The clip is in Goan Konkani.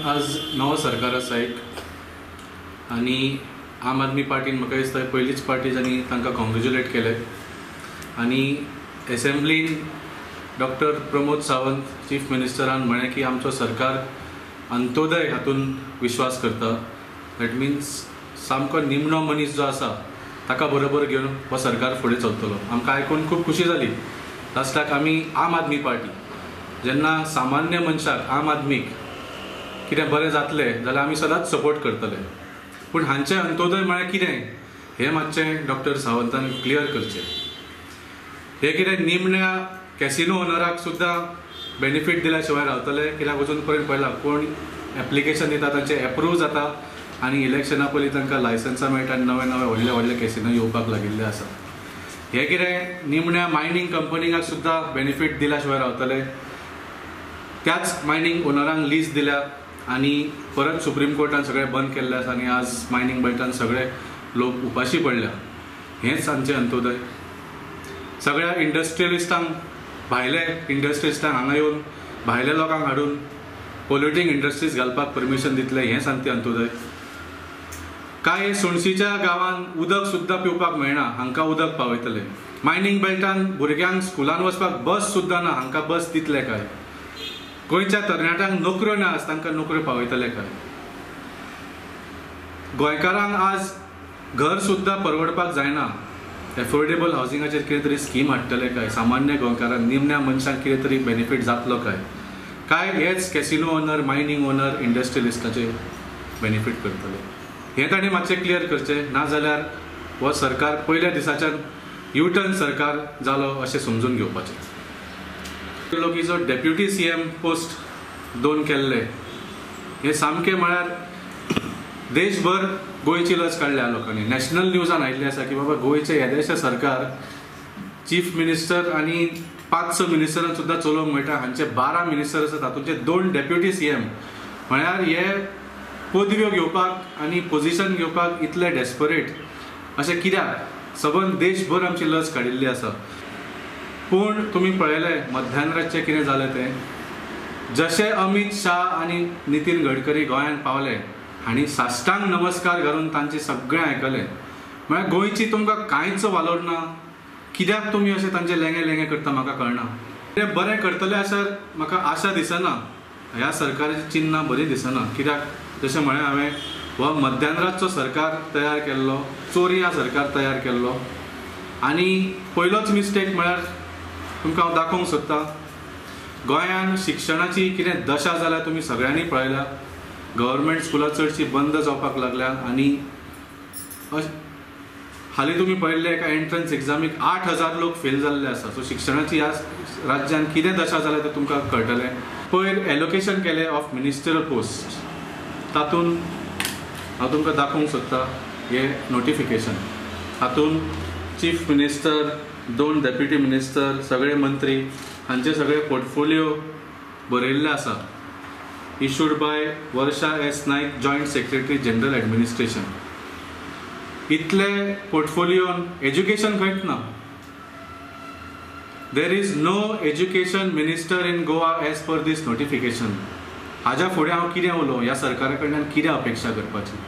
गोंयांत आज नवो सरकार आसा एक आनी आम आदमी पार्टीन म्हाका दिसता पयलीच पार्टी जांणी तांकां कॉंग्रेच्युलेट केलें आनी एसेंब्लीन डॉक्टर प्रमोद सावंत चीफ मिनिस्टरान म्हळें की आमचो सरकार अंत्योदय हातून विश्वास करता. That means सामको निमणो मनीस जो आसा ताका बरोबर घेवन हो सरकार फुडें चलतलो. आमकां आयकून खूब खुशी जाली. लास्टाक आमी आम आदमी पार्टी जेन्ना सामान्य मनशाक आम आदमीक कितें बरें जातलें जाल्यार आमी सदांच सपोर्ट करतले. पूण हांचें अंत्योदय म्हळ्यार कितें हें मातशें डॉक्टर सावंतान क्लियर करचें. हें कितें निमण्या कॅसिनो ओनराक सुद्दां बेनिफीट दिल्या शिवाय रावतले? कित्याक वचून पर्यंत पळयलां कोण एप्लिकेशन दिता तांचें एप्रूव जाता आनी इलेक्शना पयलीं तांकां लायसन्सां मेळटा आनी नवे नवे व्हडले व्हडले कॅसिनो येवपाक लागिल्ले आसा. हें कितें निमण्या मायनींग कंपनीक सुद्दां बेनिफीट दिल्या शिवाय रावतले? त्याच मायनींग ओनरांक लीज दिल्या आनी परत सुप्रीम कोर्टान सगळें बंद केल्लें आसा आनी आज मायनींग बेल्टान सगळे लोक उपाशी पडल्या. हेंच आमचें अंत्योदय. सगळ्या इंडस्ट्रियलिस्टांक भायले इंडस्ट्रियलिस्टांक हांगा येवन भायल्या लोकांक हाडून पोल्युटींग इंडस्ट्रीज घालपाक परमिशन दितले, हें सांगते अंत्योदय. कांय सोणशीच्या गांवांत उदक सुद्दां पिवपाक मेळना, हांकां उदक पावयतले. मायनींग बेल्टान भुरग्यांक स्कुलान वचपाक बस सुद्दां ना, हांकां बस दितले काय? गोंयच्या तरणाट्यांक नोकऱ्यो ना आज, तांकां नोकऱ्यो पावयतले काय? गोंयकारांक आज घर सुद्दां परवडपाक जायना, एफोर्डेबल हावसिंगाचेर कितें तरी स्कीम हाडटले काय? सामान्य गोंयकारांक निमण्या मनशांक कितें तरी बेनिफीट जातलो काय? काय हेच कॅसिनो ओनर, मायनींग ओनर, इंडस्ट्रियलिस्टाचे बेनिफीट करतले? हें ताणें मातशें क्लियर करचें, नाजाल्यार हो सरकार पयल्या दिसाच्यान युटर्न सरकार जालो अशें समजून घेवपाचें. लोकीचो डेप्युटी सीएम पोस्ट दोन केल्ले हे सामकें म्हळ्यार देशभर गोंयची लज काडल्या लोकांनी. नॅशनल न्यूजान आयिल्लें आसा की बाबा गोंयचें येदेशें सरकार चीफ मिनिस्टर आनी 5-6 मिनिस्टरांक सुद्दां चलोवंक मेळटा, हांचे 12 मिनिस्टर आसा तातूंतले 2 डेप्युटी सीएम म्हळ्यार हे पदव्यो घेवपाक आनी पोजिशन घेवपाक इतले डेस्परेट अशें कित्याक? सबंद देशभर आमची लज काडिल्ली आसा. पूण तुमी पळयलें मध्यानरातचें कितें जालें तें. जशें अमीत शाह आनी नितीन गडकरी गोंयांत पावले हांणी साश्टांग नमस्कार घालून तांचें सगळें आयकलें. म्हळ्यार गोंयची तुमकां कांयच वालोर ना, कित्याक तुमी अशें तांचे लेंगे लेंगे करता म्हाका कळना. तें बरें करतले अशें म्हाका आशा दिसना. ह्या सरकाराचीं चिन्नां बरीं दिसना. कित्याक जशें म्हळें हांवें, हो मध्यानरातचो सरकार तयार केल्लो, चोरयां सरकार तयार केल्लो. आनी पयलोच मिस्टेक म्हळ्यार तुमकां हांव दाखोवंक सोदतां, गोंयांत शिक्षणाची कितें दशा जाल्या तुमी सगळ्यांनी पळयल्या. गव्हर्मेंट स्कुलां चडशीं बंद जावपाक लागल्या आनी हालीं तुमी पळयल्ले एका एंट्रन्स एग्जामीक 8000 लोक फेल जाल्ले आसा. सो शिक्षणाची ह्या राज्यांत कितें दशा जाल्या तें तुमकां कळटलें. पयर एलोकेशन केलें ऑफ मिनिस्टरल पोस्ट, तातूंत हांव तुमकां दाखोवंक सोदतां हें नोटिफिकेशन. हातूंत चीफ मिनिस्टर, 2 डेप्युटी मिनिस्टर, सगळे मंत्री हांचे सगळे पोर्टफोलियो बरयल्ले आसा. Issued by Varsha S Naik, joint secretary general administration. इतले पोर्टफोलियोन एज्युकेशन खंयच ना. There is no education minister in Goa as per this notification. हाज्या फुडें हांव कितें उलोवं? ह्या सरकारा कडल्यान कितें अपेक्षा करपाची?